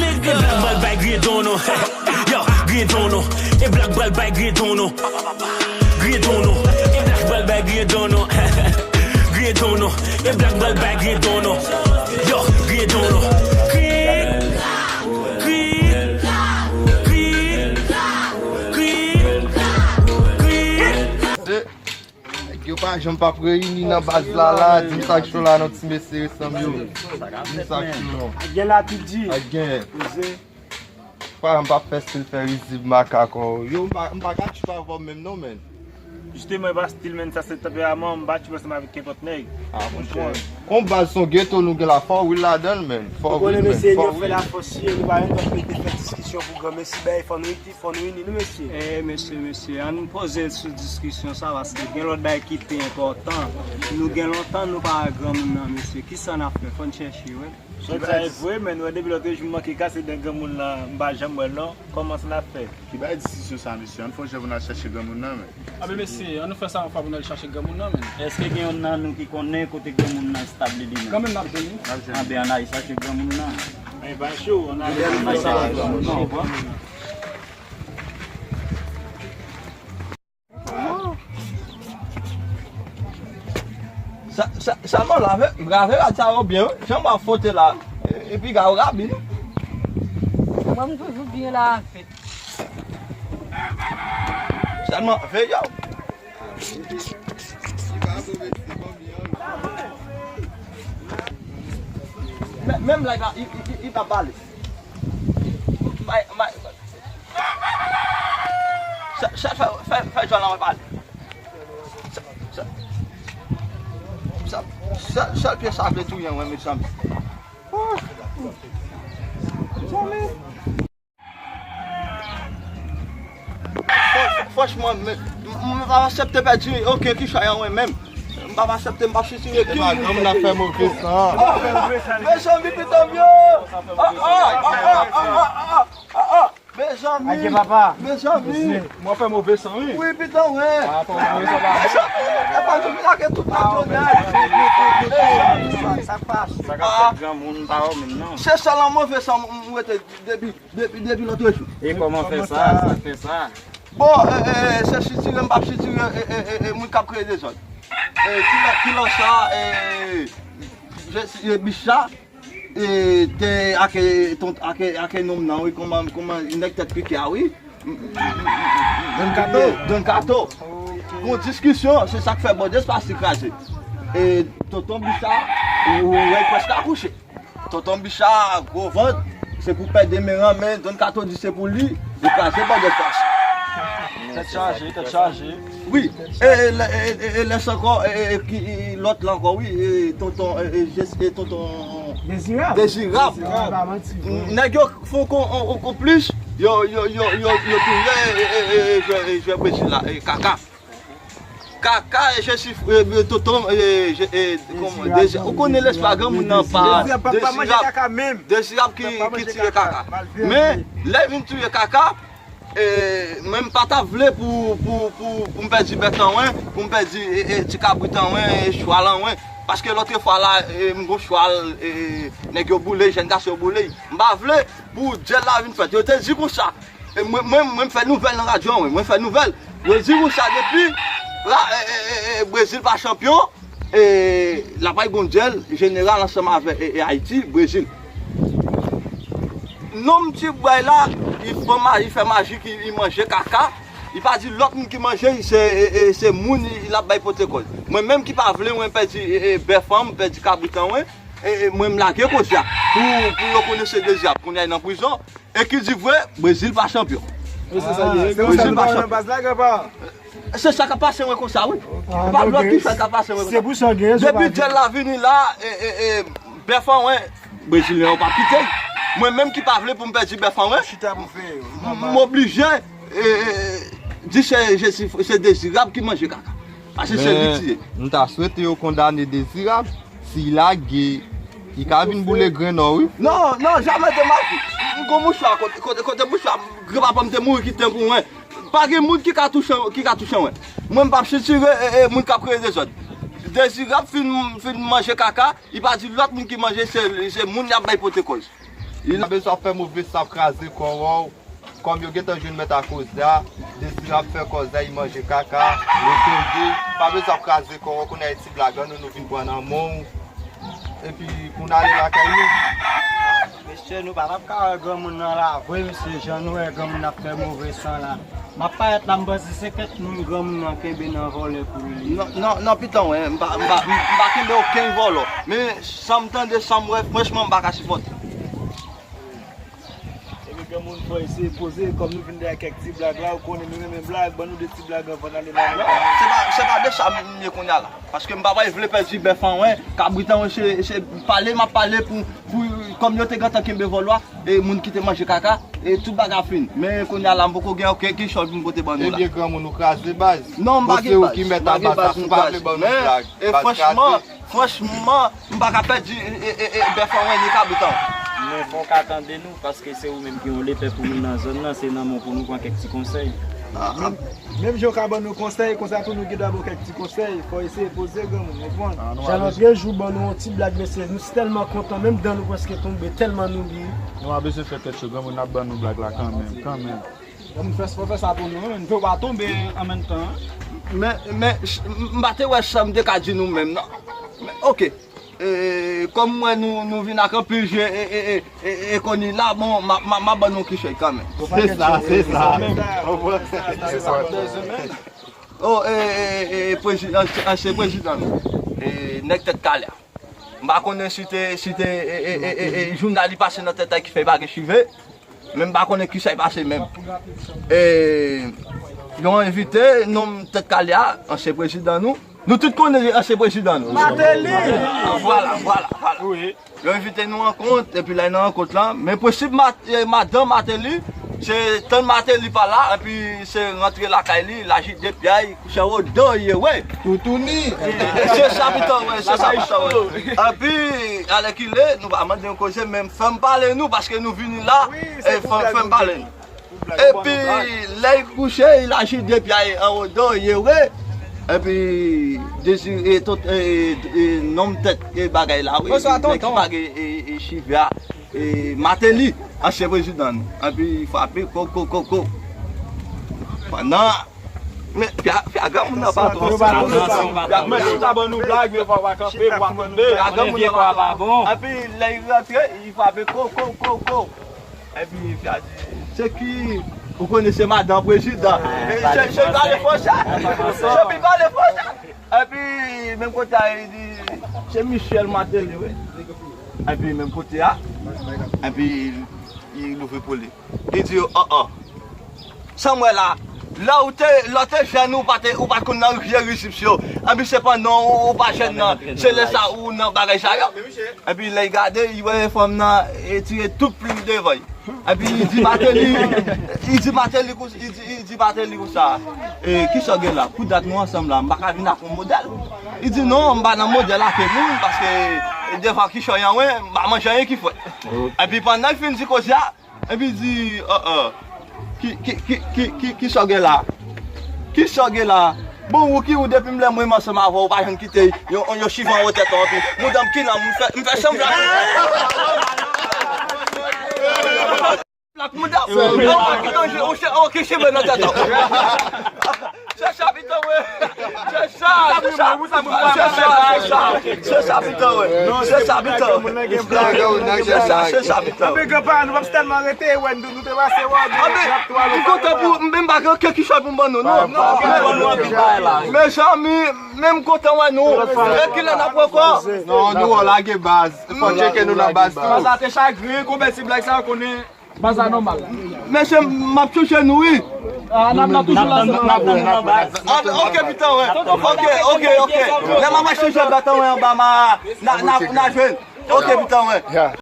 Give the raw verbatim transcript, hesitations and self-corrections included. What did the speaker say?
E Black pral bay griyen don nou. Yo, griyen don nou. E Black pral bay griyen don nou. Griyen don nou. E Black pral bay griyen don nou. Griyen don nou. E Black pral bay griyen don nou. Yo, griyen don nou. Griyen, griyen, griyen, griyen, griyen. Nèg yo pa janm p ap reyini nan baz la la, di m sa k cho la non ti mesye, resanm yo. Di m sa k cho non. Ak gen la tou di. Ak gen. Poze. Pa, m p ap fè stil fè rizib makak ankò. Yo, m pa, m pa ka tchoup avè w menm non, menn. Jisteman, e pa stil, menn, sa se tanperaman, m pa tchoup ansanm avèk kenpòt nèg. Ah, monchè. Kon baz se yon geto nou gen la, fò w wi ladan l, menn. Fò w wi, menn. Fò w wi. Mesye, nou fè la fòs, si nou pa yon tanpete fè diskisyon pou granmesi, bay fò nou iti. Fò nou ini nou, mesye. Eh, mesye, mesye, ann poze sou diskisyon sa, paske gen lòt bagay ki pi enpòtan. Nou gen lontan nou pa wè granmoun nan, mesye. Kisa n ap fè? Fò n chèche, wi. Sòt sa e vre, men nou wè depi lòt jou m manke kase dèyè granmoun nan, m pa janm wè l non. Kòman sa n ap fè? Ki bagay diskisyon sa, mesye? Ann fè yon jan pou n al chèche granmoun nan, men. Anben, mesye, ann nou fè sa yon fwa pou n al chache granmoun nan, men. Èske gen yonn nan nou ki konnen kote granmoun nan estab li, li menm? Kanmenm n ap jwenn li. N ap jwenn li. Anben, ann al chache granmoun nan. Men pa cho, ann ale. Ann al chache granmoun nan. Sa, sa, sèlman lave, lave rad sa yo byen, wi. Jan w ap fwote la, e, epi ga w rabi, non? Mwen, m toujou byen lave. Sèlman, veye w. Men, menm la, li pa, li, li, li pa pale. Bay, bay, Sa, sa, fè, fè, fè John la pale. Sa, sa, sa, sa, sa, pyès sa vle touye mwen, mezanmi. Oh. Mezanmi. Fran-, franchman, men, m, m pa aksepte pèdi okenn kichòy an mwen menm. M pa aksepte, m pa sitire. Epa granmoun ap fè move san. Oh, mezanmi, pitanm yo. Oh, oh, oh. Mezanmi, mezanmi. Mwen fè move san, wi. Wi, pitanm, wi. Mezanmi, e pa nou ki lage tout nan tonè. Sa k pase? Sa k ap fèt granmoun pa wè menm non. Se sèl an move san m rete depi, depi, depi lòt jou. E kòman fè sa? Sa k fè sa? Bon, e, e, e, se sitire, m p ap sitire, e, e, e, e, moun k ap kreye dezòd. E, ki lè, ki lè sa, e, je, e, Bicha, e, te ake, ton, ake, ake nonm nan, wi, kòman, kòman, nèg tèt pike a, wi. Don Kato. Don Kato. Gon diskisyon, se sa k fè bòdès pa si kraze. E, tonton Bicha, ou, ou wè l prèske akouche. Tonton Bicha, gwo vant, se pou pè demeran, men Don Kato di se pou li, li kraze bòdès plas. Tèt chaje, tèt chaje. Wi, e, e, e, e, e, lès ankò, e, e, e, ki, e, lòt la ankò, wi, e, tonton, e, e, Jes-, e, tonton Dezirab. Dezirab. Dezirab, pa manti, wi. Nèg yo fè yon kon-, yon, yon konplis, yo, yo, yo, yo, yo touye, e, e, e, e, jwè, e, jwè Brezil la, e, Kaka. Kaka, e, Jesif, e, e, tonton, e, je, e, kòman, Dezirab, Dezi-, ou konnen lespwa granmoun nan pa, Dezirab pa, pa manje Dezirab, kaka menm. Dezirab ki, ki tire kaka. Men, lè vin touye Kaka, E, mwen m pa t ap vle pou, pou, pou, pou m pèdi bèf an mwen, pou m pèdi, e, e, ti kabrit an mwen, e, chwal an mwen. Paske lòt fwa la, e, m gon chwal, e, nèg yo boule, jèn gason yo boule. M pa vle pou dyèl la vin fèt. Yo te di konsa. E mwen, mwen, mwen m fè nouvèl nan radyo an, mwen, mwen fè nouvèl. Yo di konsa depi la, e, e, e, e, Brezil pa chanpyon, e, l ap al gon dyèl jeneral ansanm avèk, e, e, Ayiti, Brezil. Nonm ti bway la, li fè ma-, li fè maji ki li manje kaka. Li pa di lòt moun ki manje, se, e, e, se moun li, l ap bay pote kòz. Mwen menm ki pa vle, mwen pèdi, e, e, bèf an, mwen pèdi kabrit an mwen, e, e, mwen m lage koze a. Pou, pou yo konnen se Dezirab, kounye a li nan prizon. E ki di vre, Brezil pa chanpyon. E se sa li ye. Brezil pa chanpyon. Se sa k ap pase mwen konsa, wi. Pa lòt ki fè k ap pase mwen konsa. Depi dyèl la vini la, e, e, e, bèf an mwen, Brezilyen yo p ap kite. Mwen menm ki pa vle pou m pèdi bèf an mwen, m oblije, e, e, di se, se, se Dezirab ki manje kaka. Paske se li ki tiye. Men, m ta swete yo kondane Dezirab. Si lage, li ka vin boule grenn ò, wi. Non, non, jamè de ma vi. M gon mouchwa, kote, kote, kote mouchwa, granpapa m te mouri kite m pou mwen. Pa gen moun ki ka touche, ki ka touche mwen. Mwen, m p ap sitire, e, e, moun k ap kreye dezòd. Dezirab fin, fin manje kaka, li pa di lòt moun ki manje, se, se moun y ap bay pote kòz. Li la bezwen ap fè move san ap kraze kò w. Kòm yo gentan jwenn mèt a koze a, Dezire ap fè kòz la, li manje kaka, yo tonbe. Pa bezwen ap kraze kò w, kounye a e ti blag an nou, nou vin pran nan men w. Epi pou n ale lakay nou. Mesye, nou pa t ap ka wè granmoun nan la vre, mesye, jan nou wè granmoun ap fè move san la. M ap parèt la, m panse se kèk moun granmoun nan kenbe nan vòlè pou li. Non, non, non, pitan, wi, m pa, m pa, m pa kenbe okenn vòlò. Men, sa m tande, sa m wè, franchman, m pa ka sipòte. Epi granmoun fò eseye poze, kòm nou vin dèyè kèk ti blag la, ou konnen nou renmen blag, ban nou de ti blag anvan n ale nan... Non, se pa, se pa de sa m ye kounye a la. Paske m pa pral vle pèdi bèf an wen, kabrit an wen, se, se pale m ap pale pou, pou, kòm yo te gentan kenbe vòlò a, e moun ki te manje kaka, e tout bagay fin. Men kounye a la, m poko gen okenn kichòy pou m pote ban nou la. Ebyen, granmoun, ou kraze baz. Non, m pa gen baz. Bon, se ou ki mèt a baz la, si w pa vle ban nou blag, baz kraze. E franchman, franchman, m pa ka pèdi, e, e, e, e, bèf an wen, ni kabrit an. Men fò w ka tande nou, paske se ou menm ki yon lepè pou nou nan zòn nan, se nan men w pou nou pran kèk ti konsèy. Menm, menm jan w ka ban nou konsèy, konsa tou nou gen dwa ba w kèk ti konsèy. Fò w eseye poze granmoun, ou konprann? Jan lòt jou ban nou yon ti blag, mesye, nou tèlman kontan, menm dan nou prèske tonbe, tèlman nou ri. Nou pa bezwen fè tèt cho, granmoun, n ap ban nou blag la kanmenm, kanmenm. Granmoun, fè, fò fè sa pou nou, men fò w pa tonbe an menm tan. Men, men, m pa te wè sa m te ka di nou menm, non. Men, oke. E, kòm m wè nou, nou vin ak anpil je, e, e, e, e, e, koni la, bon, m a, m a, m a ban nou kichòy kanmenm. Se sa, se sa. O, e, e, e, e, prezi-, ansyen, ansyen prezidan nou. E, nèg tèt kale a. M pa konnen si te, si te, e, e, e, e, e, jounal li pase nan tèt la ki fè li pa gen chive. Men m pa konnen kisa k pase menm. E, yo envite nonm tèt kale a, ansyen prezidan nou. Nou tout konnen ansyen prezidan nou. Martelly! Vwala, vwala, vwala. Wi. Yo envite nou rankont, epi lè nan rankont lan, men prensip ma-, e, madanm Martelly, se tann Martelly pa la, epi se rantre lakay li, laji de pye a, kouche anwo do ye, wi. Toutouni. Se sa pito, wi, se sa pito, wi. Epi, alèkile, nou pa mande yon koze, men fè m pale nou, paske nou vini la, e fè, fè m pale nou. Epi, lè l kouche, laji de pye a anwo do ye, wi. Epi, Dezire, e, tout, e, e, nonm tèt, e, bagay la, wi. Nèg ki pa gen, e, e, chive a. E, Martelly, ansyen prezidan nou. Epi frape, ko, ko, ko, ko. Pandan, men, fè a, fè a granmoun nan pa twò. Men si w ta ban nou blag, men fò w pa kanpe, fò w pa kanpe. Fè a granmoun nan pa twò. Epi lè l rantre, li frape, ko, ko, ko, ko. Epi fè a di, se ki, ou konnen se madanm prezidan. Se, se, se pale franse. Se pi pale franse. Epi, menm kote a, li di, se Michel Martelly, wi. Epi, menm kote a, epi, li louvri pou li. Li di, o, o. Sa m wè la, lè ou te, lè w te jèn, ou pa te, ou pa t konn nan rivyè Resepsyon. Epi, se pandan ou, ou pa jèn nan, se lè sa ou nan bagay sa yo. Epi, lè l gade, li wè fanm nan, e tire tout plim devan l. Epi li di Martelly, li di Martelly kou-, li di, li di Martelly konsa, e, kisa w gen la? Pou dat nou ansanm la, m pa ka vin ak yon modèl. Li di, non, m pa nan modèl ak moun, paske devan kichòy an, wi, m pa manje anyen ki frèt. Epi pandan l fin di koze a, epi li di, o, o, ki, ki, ki, ki, ki, kisa w gen la? Kisa w gen la? Bon, ou ki ou, depi m lè mwen m ansanm avè w, ou pa janm kite yon, yon chive anwo tèt ou anpi. Mouda m ki la, m fè, m fè sanm la. Mouda m, ou pa kite yon, yon, yon, yon chive nan tèt ou. Se sa pito, wi. Se sa, se sa. Se sa, se sa. Se sa pito, wi. Se sa pito. Se sa, se sa pito. Anben, granpa, nou p ap tèlman rete, wè, nou, nou te pase wè. Anben, m kontan pou, m pa gen okenn kichòy pou m ban nou, non. Mezanmi, men m kontan wè nou. E kilè n ap pran kò? Non, nou wè lage baz. Fò tcheke nou nan baz tou. Baz la te chagren, konbyen ti blag sa yo konnen. Baz la nòmal. Mesye, m ap chèche nou, wi. Ah, n ap, n ap toujou la. N ap, n ap, n ap, n ap. Ah, ok, pito, wi. Ok, ok, ok. Lè m ap chèche bèt, wi, anba ma, n a, n a, n a jwenn. Ok, pito, wi.